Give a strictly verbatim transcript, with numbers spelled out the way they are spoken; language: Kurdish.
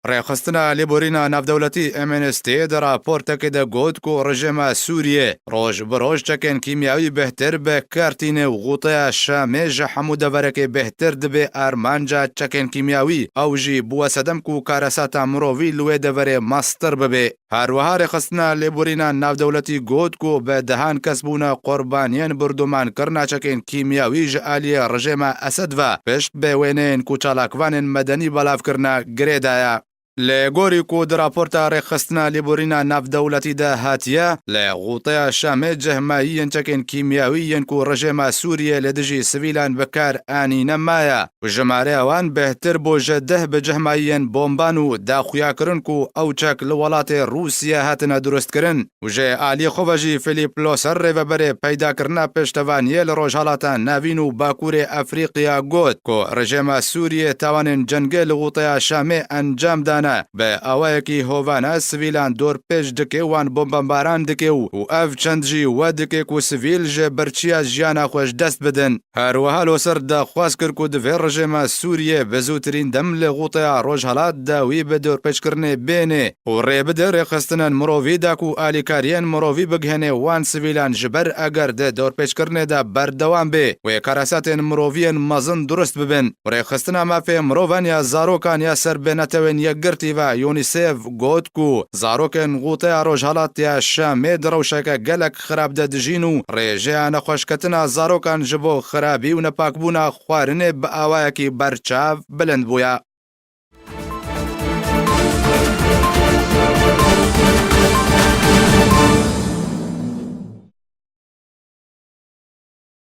Rêxistina Lêborîna Navdewletî M N S T di raportekê de got ku rejêma Sûriyê roj bi roj çekên kîmyawî bêhtir bi kar tîne û Xûteya Şamê ji hemû deverekê bêhtir dibe armanca çekên kîmyawî, ew jî bûye sedem ku karesata mirovî li wê deverê mestir bibe. Her wiha Rêxistina Lêborîna Navdewletî got ku bi dehan kes bûne qurbaniyên birdomankirina çekên kîmyawî ji aliyê rejêma Esed ve, pişt bi wêneyên ku çalakvanên medenî belav kirine girêdaye. Li gorî ku di raporta Rêxistina Lêborîna Navdewletî de hatiye, li Xûteya Şamê cihmayî yên çekên kîmyawî yên ku rejêma Sûriyê li dijî sivîlan bi kar anîne maye û jimareya wan bêhtir bû ji deh bi cihmayiyên bomban û daxuyakirin ku ew çek li welatê Rûsya hatine durustkirin. Û ji aliyê xwe ve jî Philip Loser, rêveberê peydakirina pêştevaniyê li Rojhalata Navîn û Bakurê Efrîqiya, got ku rejêma Sûriyê tawanên cengê li Xûteya Şamê encam dane, bi awayekî hovane sivîlan dorpêç dike, wan bombembaran dike û, û ev çend jî we dike ku sivîl ji birçiya jiyana xwe ji dest bidin. Her wiha Loser daxwaz kir ku divê rejêma Sûriyê bi zûtirîn dem li Xûteya Rojhilat dawî bi dorpêçkirinê bêne û rê bide rêxistinên mirovî de ku alîkariyên mirovî bigihêne wan sivîlan, ji ber eger di dorpêçkirinê de berdewam bê, wê karesatên miroviyên mezin durust bibin. Û Rêxistina Mafê Mirovan ya Zarokan ya ser bi Netewên Yekgirtî ve, UNICEF, got ku zarokên Xûteya Rojhilat ya Şamê di rewşeke gelek xirab de dijîn û rêjeya nexweşketina zarokan ji bo xirabî û nepakbûna xwarinê bi awayekî berçav bilind bûye.